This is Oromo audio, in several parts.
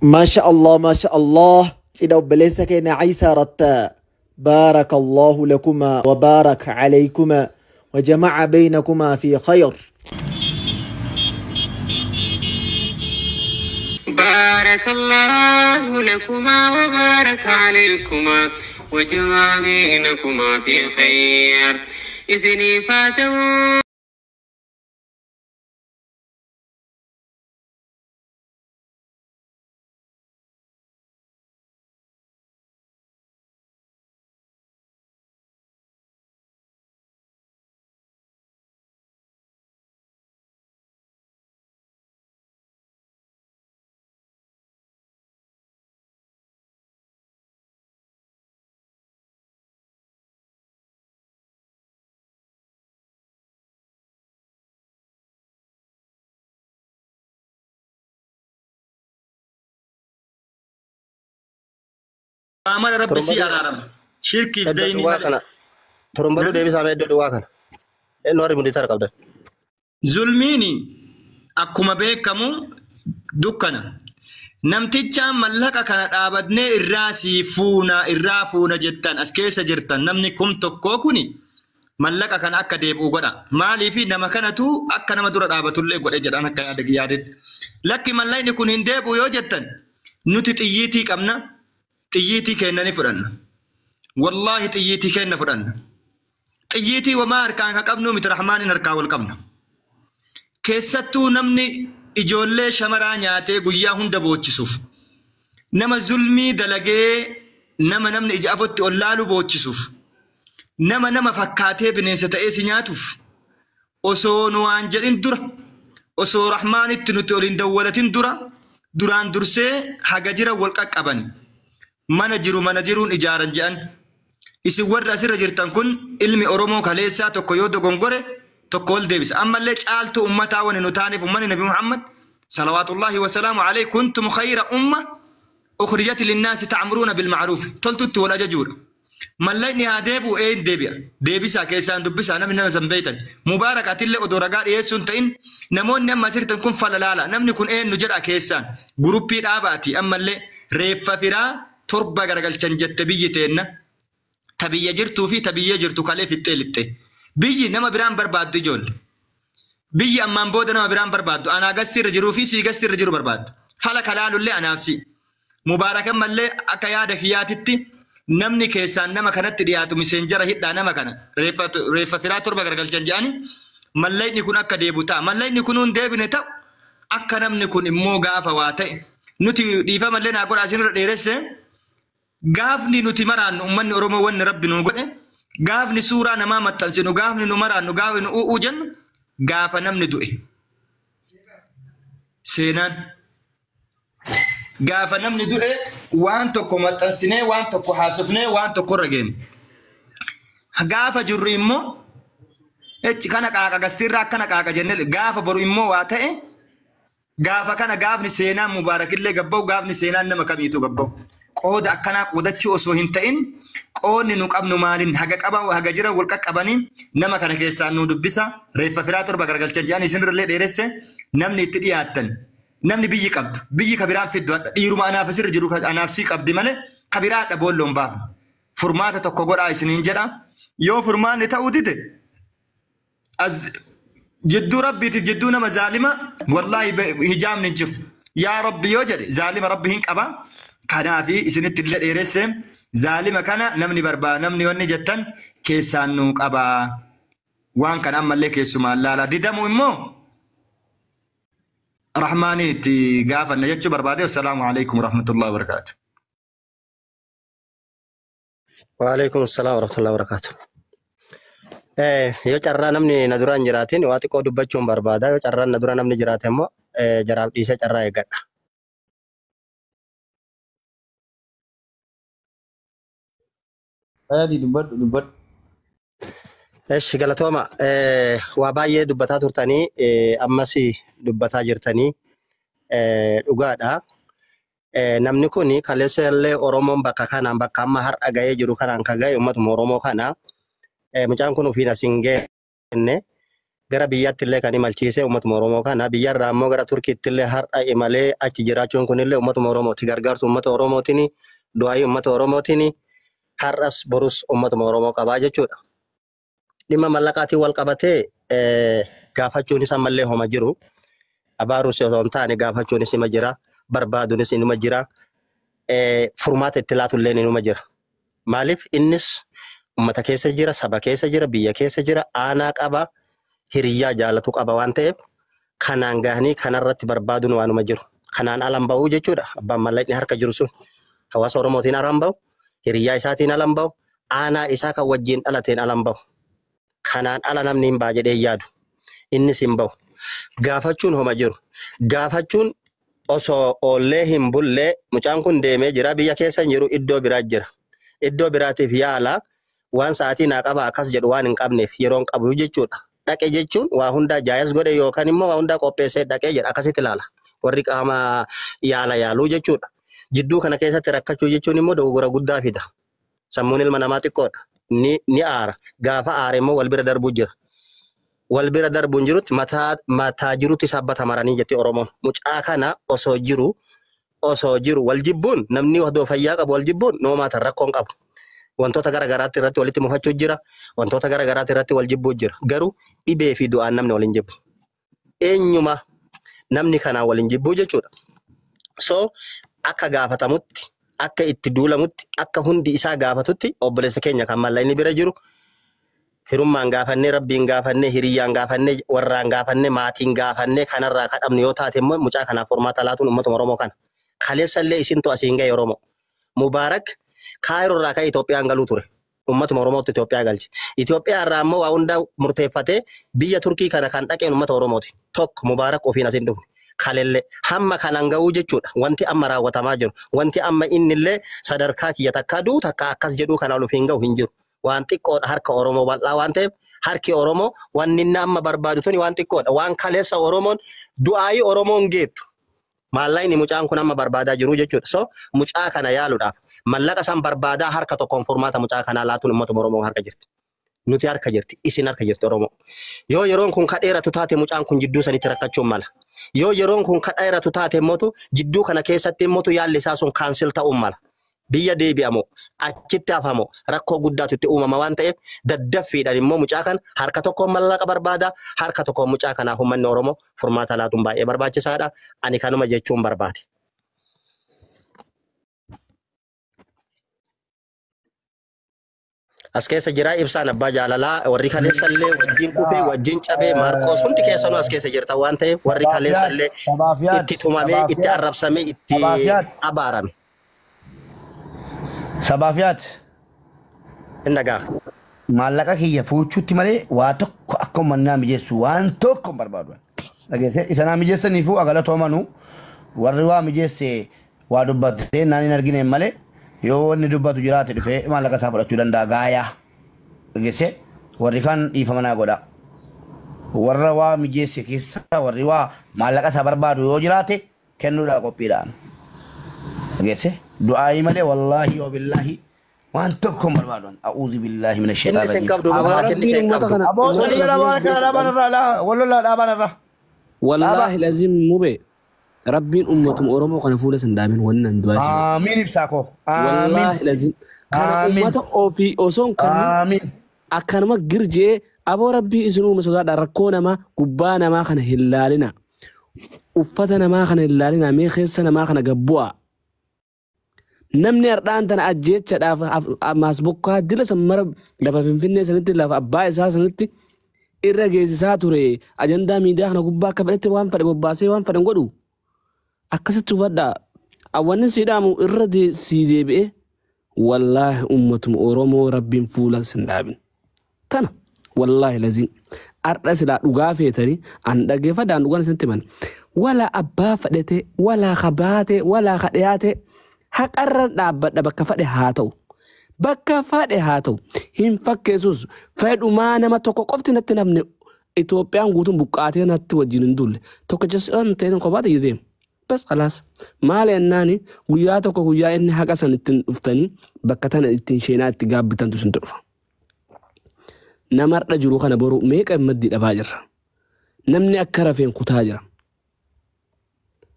Maasha Allah, maasha Allah. Cidha obboleessa keenya Iisaa Rattaa. بارك الله لكما وبارك عليكما وجمع بينكما في خير. بارك الله لكما وبارك عليكما وجمع بينكما في خير. إذني فاته. Amala Rabbi si araarama. Shirkiif Iddoo dayni duwwaa malee. kana Torombaluu deebisaa mee iddoo duwwaa kana. Eenyu warri mudhiisaa qabdan? Zulmiini akkuma beekamu dukkana. Namticha mallaqa kana dhaabannee irraa sii fuuna irraa fuuna jettan as keessa jirtan namni kum tokkoo kuni mallaqa kana akka deebi'u godha. Maaliif nama kanatu akka nama dura dhaabatullee godhe jedhan akka yaada yaadetti. Lakki mallaqni kun hin deebi'u yoo jettan nuti xiyyiitii qabna. Xiyyiitii kenna ni fudhanna. Wallaahi xiyyiitii kenna fudhanna. Xiyyiitii wamaa harkaan kan qabnu miti rahmaaniin harkaa wal qabna. Keessattuu namni ijoollee shamaraa nyaatee guyyaa hunda boochisuuf, nama zulmii dalagee nama namni ija afotti ol laalu boochisuuf, nama nama fakkaatee bineensa ta'ee si nyaatuuf, osoo nu waan jedhin dura, osoo rahmaanitti nuti ol hin dawwalatin dura, duraan dursee haga jira wal qaqqaban. Mana jiru mana jiruun ijaaran jedhan. Isin warri asirra jirtan kun ilmi Oromoo kaleessaa tokko yoo dogongore tokko ol deebisa. Ammallee caaltuu ummataa wani nu taaneef ummanni Nabi Muhammad salawaatullahi wasalaamu alayhi kuntum khayra umma ukhrijat linnaasi ta'muruuna bilma'ruuf toltutti wal ajajuudha. Mallaqni haa deebi'u ee hin deebi'a. Deebisaa keessaan dubbisaa namni nama san beektan. Mubaarak atillee odoo ragaa dhiyeessuu hin ta'in namoonni amma asirtan kun falalaala. Namni kun eenyu jedha keessaan. Guruppii dhaabaati ammallee reeffa firaa torba garagalchan jette biyyi teenna. Ta biyya jirtuu fi ta biyya jirtu kalee fixxee lixxe. Biyyi nama biraan barbaaddu ijoolle. Biyyi ammaan booda nama biraan barbaaddu. Anaa gastii irra jiruu fi sii gastii irra jiru barbaaddu. Fala kalaalullee anaaf si. Mubaarakan mallee akka yaada kiyyaatitti namni keessaan nama kanatti dhiyaatu miseenjara hidhaa nama kana reeffa firaa torba garagalchan jedhani mallaqni kun akka deebu ta'a. Mallaqni kun hin deebine ta'u akka namni kun immoo gaafa waa ta'e nuti dhiifamallee naa godhaa isinirra dheeresse. Gaafni nuti maraannu uummanni Oromoo wanni Rabbi nu godhe gaafni suuraa namaa maxxansinu gaafni nu maraannu gaafni nu u'uu jennu gaafa namni du'e. Seenaan gaafa namni du'e waan tokko maxxansinee waan tokko haasofnee waan tokko irra geenye. Gaafa jirru immoo echi kana qaaqa gastiirraa akkana qaaqa jennee gaafa boru immoo waa ta'e gaafa kana gaafni seenaan mubaarakillee gabba'u gaafni seenaan nama kamiitu gabba'u. Qooda akkanaa qoodachuu osoo hin ta'in qoodni nu qabnu maaliin haga qaban haga jira wal qaqqabanii nama kana keessaan nu dubbisa reeffa firaa torba garagalchan jedhan isinirrallee dheeresse namni itti dhiyaattan namni biyyi qabdu biyyi ka biraan fiddu hadha dhiiruma anaaf asirra jiru anaaf sii qabdi malee ka biraa hadha boolloon baafna furmaata tokko godhaa isiniin jedha yoo furmaanni ta'uu dide as jidduu rabbiitiif jidduu nama zaalima wallaahi hijaabni hin jiru yaa rabbi yoo jedhe zaalima rabbi hin qaba. Kanaafi isinitti illee dheeresse zaalima kana namni barbaada namni wanni jettan keessaan nu qaba. Waan kana ammallee keessumaan laala. Didamu immoo rahmaanii itti gaafanna jechuu barbaade. Assalaamu alaikum warahmatullahi wabarakaatu. Waalaikum salaam warahmatullahi wabarakaatu. Yoo carraa namni na duraan jiraatin waa xiqqoo dubbachuun barbaada. Yoo carraan na dura namni jiraate immoo jaraaf dhiisee carraa eeggadha. Fayyadii dubbadhu dubbadhu. Eshi galatooma waa baay'ee dubbataa turtanii ammas dubbataa jirtanii dhugaadha. Namni kun kaleessa illee Oromoon bakka kanaan bakka amma har'a ga'ee jiru kanaan kan ga'e uummatuma Oromoo kana. Mucaan kun ofiin as hin geenne. Gara biyyaatti illee kan imalchiise uummatuma Oromoo kana. Biyyarraa immoo gara Turkiitti illee har'a imalee achi jiraachuun kunillee uummatuma Oromooti. Gargaarsa uummata Oromootiin, du'aayii uummata Oromootiin har'as borus uummatuma Oromoo qabaa jechuudha. Dhimma mallaqaatiin wal qabatee gaafachuunis ammallee homa jiru. Abaarus osoo hin taane gaafachuunis ima jira. Barbaaduunis inuma jira. Furmaata itti laatullee inuma jira. Maaliif innis uummata keessa jira, saba keessa jira, biyya keessa jira, aanaa qaba, hiriyyaa jaalatu qaba waan ta'eef kanaan gahanii kanarratti barbaaduun waanuma jiru. Kanaan alan bahuu jechuudha. Abbaan mallaqni harka jiru sun hawaasa Oromootiin alan bahu, hiriyyaa isaatiin alan bahu, aanaa isaa kan wajjin dhalateen alan bahu. Kanaan ala namni hin ba'a jedhee yaadu. Innis hin bahu. Gaafachuun homa jiru. Gaafachuun osoo oollee hin bullee mucaan kun deemee jira, biyya keessa hin jiru, iddoo biraa jira. Iddoo biraatiif yaala waan sa'aatii naa qaba akkas jedhu waan hin qabneef yeroo hin qabu jechuudha. Dhaqe jechuun waa hundaa jaayas godhe yookaan immoo waa hundaa qopheessee dhaqee jedha akkasitti ilaala. Warri qaama yaala yaaluu jechuudha. Jidduu kana keessatti rakkachuu jechuun immoo dogoggora guddaa fida. Sammuun ilma namaa xiqqoodha. Ni aara. Gaafa aare immoo wal bira darbuu jira. Wal bira darbuun jirutti mataa jirutti sabbata maranii jetti Oromoon. Mucaa kana osoo jiru wal jibbuun namni odoo fayyaa qabu wal jibbuun noomaatan rakkoon qabu. Wantoota garaagaraatti irratti walitti mufachuu jira. Wantoota garaagaraatti irratti wal jibbuu jira. Garuu dhibee fi du'aan namni wal hin jibbu. Eenyuma namni kanaan wal hin jibbuu jechuudha. So akka gaafatamutti, akka itti duulamutti, akka hundi isaa gaafatutti obboleessa keenya kan mallaqni bira jiru firummaan gaafannee, rabbiin gaafannee, hiriyyaan gaafannee, warraan gaafannee, maatiin gaafannee kanarraa kadhabnu yoo taate immoo mucaa kanaaf furmaata laatuun uummatuma Oromoo kana. Kaleessallee isintu asiin gahe Oromoo. Mubaarak Kaayiroo irraa ka'ee Itoophiyaan galuu ture. Uummatuma Oromootti Itoophiyaa galche. Itoophiyaa irraa immoo waa hunda murteeffatee biyya Turkii kana kan dhaqeen uummata Oromooti. Tokko Mubaarak ofiin asiin dhufne. Kalellee hamma kanaan gahuu jechuudha. Wanti amma raawwatamaa jiru. Wanti amma innillee sadarkaa kiyya takkaa du'u takkaa akkas jedhuu kanaan ofiin gahu hin jiru. Waan xiqqoodha harka Oromoo bal'aa waan ta'eef harki Oromoo wanni inni amma barbaadu tuni waan xiqqoodha. Waan kaleessa Oromoon du'aayii Oromoon geettu. Maallaqni mucaan kun amma barbaadaa jiru jechuudha. So mucaa kana yaaluudhaaf mallaqa san barbaadaa harka tokkoon furmaata mucaa kanaa laatuun uummatuma Oromoo harka jirti. Nuti harka jirti, isin harka jirti Oromoo. Yoo yeroon kun kadheeratu taate mucaan kun jidduu sanitti rakkachuun mala. Yoo yeroon kun kadheeratu taate immoo jidduu kana keessatti immoo yaalli isaa sun kaansil ta'uun mala. Biyya deebi'amoo achitti hafamoo rakkoo guddaatu itti uumama waan ta'eef daddaffiidhaan immoo mucaa kana harka tokkoon mallaqa barbaada, harka tokkoon mucaa kanaaf uummanni Oromoo furmaata laatuun baay'ee barbaachisaadha. Ani kanuma jechuun barbaade. As keessa jira ibsaan abbaa jaalalaa warri kaleessallee wajjin kufee wajjin cabee Maarqoos hundi keessanuu as keessa jirta waan ta'eef warri kaleessallee itti tumamee itti arrabsamee itti abaarame. Sabaaf yaad. Inni dhagaa. Maallaqa kiyya fuuchuutti malee waa tokko akka uummanni naa mijeessu waan tokko hin barbaadu. Dhageessee isa naa mijeessaniifuu agalatoomanuu warri waa mijeesse waa dubbatee naan hin argine malee yoo wanni dubbatu jiraate dhufee maallaqa isaa fudhachuu danda'a gaayaa. Dhageessee warri kaan dhiifama naa godha. Warra waa mijeesse keessa warri waa maallaqa isaa barbaadu yoo jiraate kennuudhaa qophiidhaan. Dhageessee du'aayii malee wallaahi yoo billaahi waan tokko hin barbaadu. A'uuzu billaahi mina Inni isin qabdu Mubaarak inni kee qabdu. Aboo walii dhaabaan kana dhaabaan irraa laa wallolaa dhaabaan irraa. Wallaahi lazim mube rabbiin ummatuma Oromoo kana fuula san dhaabin wannan du'aa ishee. Aamiin ibsaa koo. Aamiin. Wallaahi lazim kana ummata ofii osoo hin kennin Aamiin. akkanuma girjee aboo rabbii isin uume sodaadha rakkoo namaa gubbaa namaa kana hin laalina. Uffata namaa kana hin laalina mee keessa namaa kana gabbu'a. Namni har'aan tana ajjeechaadhaaf maasbokkaa dila san mara lafa Finfinnee sanitti lafa abbaa isaa sanitti irra geessisaa ture. Ajandaa miidiyaa kana gubbaa akka fedhetti waan fedhe bobbaasee waan fedhe godhu. Akkasitti hubadhaa. Awwanni si dhaamu irra sii deebi'ee wallaahi ummatuma Oromoo rabbiin fuula sin dhaabin. Tana wallaahi laziin har'a silaa dhugaa feetanii an dhaggeeffadhaan dhugaan isinitti himan. Walaa abbaa fedhate, walaa kabaate, walaa kadhiyaate haqarra dhaabbadha bakka fedhe haa ta'u. Bakka fedhe haa ta'u. Hin fakkeessus fedhumaa nama tokko qofti natti namni Itoophiyaan guutuun buqqaatee natti wajjin hin dulle. Tokkicha si'an ta'e kophaa ta'e deema. Bas khalaas. Maal ennaani guyyaa tokko guyyaa inni haqa san ittiin dhuftanii bakka tana ittiin sheenaa itti gaabbitantu sintu dhufa. Nama har'a jiru kana boru meeqa maddii dhabaa jirra. Namni akka rafeen kutaa jira.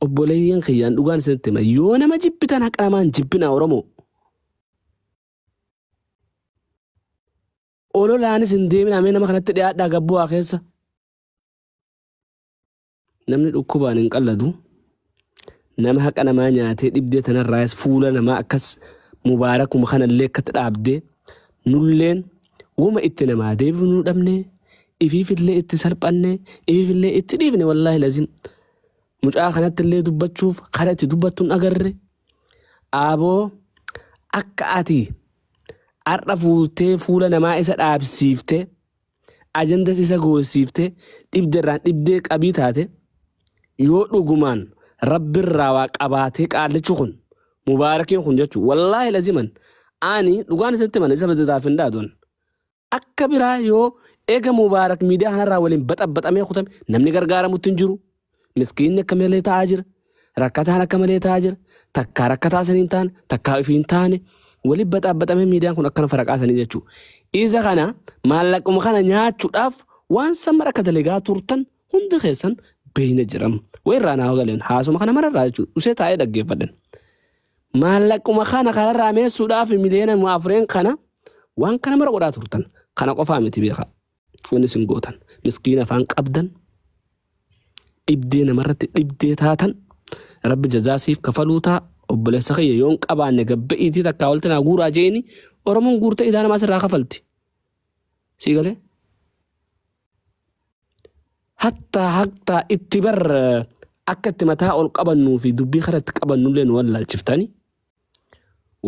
Obboleeyyan kiyyaan dhugaan isinitti hima. Yoo nama jibbitan haqa namaan jibbina Oromoo. Ololaanis hin deemin amee nama kanatti dhiyaadhaa gabbu'aa keessa. Namni dhukkubaan hin qalladu. Nama haqa namaa nyaatee dhibdee tanarraas fuula namaa akkas mubaarakuma kanallee akkatti dhaabdee nulleen wuma itti namaa deebifnu dhabne ifiifillee itti salphanne ifiifillee itti dhiifne wallaahi lazim. Mucaa kanatti illee dubbachuuf kara itti dubbattuun agarre aboo akka ati har'a fuutee fuula namaa isa dhaabsiiftee ajandas isa goosiiftee dhibdeerraan dhibdee qabii taate yoo dhugumaan rabbirraa waa qabaatee qaallichi kun mubaarakiin kun jechuun wallaahi laziman ani dhugaan isatti mana isa bidiraaf hin daadon akka biraa yoo eega mubaarak miidiyaa kanarraa waliin baxabbaxamee kutame namni gargaaramutti hin jiru. Miskiinni akka malee taa'aa jira. Rakkataan akka malee taa'aa jira. Takkaa rakkataa sanii hin taane, takkaa ifii hin taane waliin baxabbaxamee miidiyaan kun akkana faraqaa sanii jechuudha. Isa kana maallaquma kana nyaachuudhaaf waan samara akka dalagaa turtan hundi keessan beeyna jiram. Wayirraa naa galeen haasuma kana mararraa jechuudha. Usee taa'ee dhaggeeffadhan. Maallaquma kana kanarraa meessuudhaaf 4 miliyoona kana waan kana mara godhaa turtan. Kana qofaa miti beekaa. Wanni isin gootan. Miskiina afaan qabdan. Dhibdee namarratti dhibdee taatan rabbi jazaasiif kafaluu ta'a obboleessa kiyya yoon qabaanne gabba'iitii takkaa walitti naa guuraa jeeni Oromoon guurtee idaa namaa sirraa kafalti. Sii galee? Hattaa hattaa itti bar akka itti mataa ol qabannuu fi dubbii karaa itti qabannullee nu wallaalchiftani.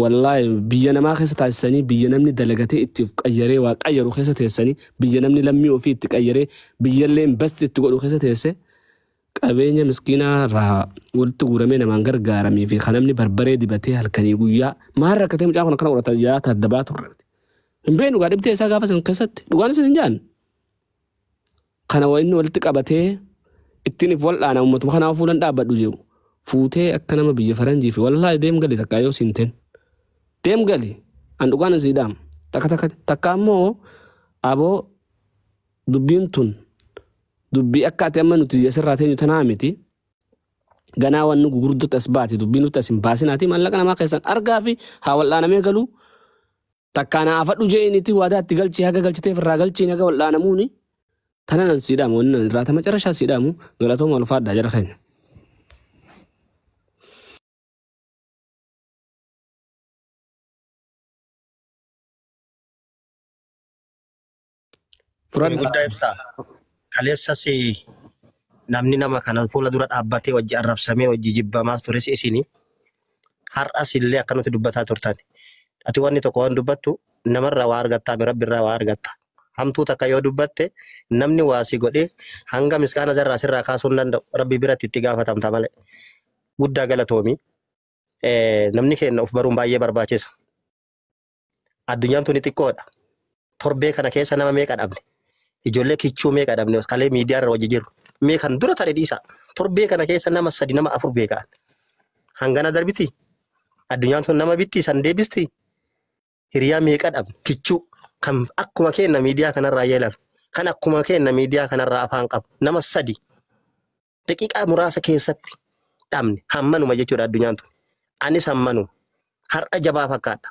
Wallaahi biyya namaa keessa taasisanii biyya namni dalagatee itti qayyaree waa qayyaru keessa teessanii biyya namni lammii ofii itti qayyaree biyyallee invest itti godhu keessa teesse qabeenya miskiinaa irraa walitti guuramee namaan gargaaramee fi kan namni barbaree dibatee halkanii guyyaa maal rakkatee mucaa kun akkana godhata yaa taaddabaa turre. Hin beeknu gaa dhibdee isaa gaafa san keessatti dhugaan isin hin jaan. Kana inni walitti qabatee ittiin if wal'aana uummatuma kanaaf fuulan dhaabbadhu jiru. Fuutee akka nama biyya faranjii fi wallaahi deem gali takkaa yoo siin teen. Deem gali an dhugaan isii dhaam takka takka takka ammoo aboo dubbiin tun dubbii akka ati amma nuti asirraa teenyu tanaa miti. Ganaa wanni gurguddootti as baati dubbii nuti as hin baasinaati maallaqa namaa keessan argaa fi haa wal'aanamee galuu takkaa naa afadhu je'initti waadaa itti galchii haga galchiteef irraa galchiin haga wal'aanamuuni tana nan sii dhaamu wanni irraa tama carrashaa sii dhaamu galatooma ulfaadhaa jara keenya. Inni guddaa ibsaa. Kaleessas namni nama kana fuula dura dhaabbatee wajji arrabsamee wajji jibbamaas tures isini. Har'as illee akkanatti dubbataa turtan. Ati wanni tokko waan dubbattu namarraa waa argattaa mi rabbirraa waa argatta. Hamtuu takka yoo dubbatte namni waa si godhee hanga miskaana zarraa sirraa kaasuu hin danda'u. Rabbi biratti itti gaafatamta malee. Guddaa galatoomi. Namni keenya of baruun baay'ee barbaachisa. Addunyaan tuni xiqqoodha. Torbee kana keessa nama meeqa dhabne? Ijoollee kichuu meeqa dhabne? Kalee miidiyaa irra hojii jiru. Mee kan dura tare dhiisa. Torbee kana keessa nama sadi nama afur beekaan. Hangana darbiti. Addunyaan tun nama bitti san deebisti. Hiriyaa meeqa dhabne? Kichuu kan akkuma keenya miidiyaa kanarraa yeelan. Kan akkuma keenya miidiyaa kanarraa afaan qabu. Nama sadi. Daqiiqaa muraasa keessatti dhabne hammanuma jechuudha addunyaan tun. Anis hammanuma. Har'a jabaa fakkaadha.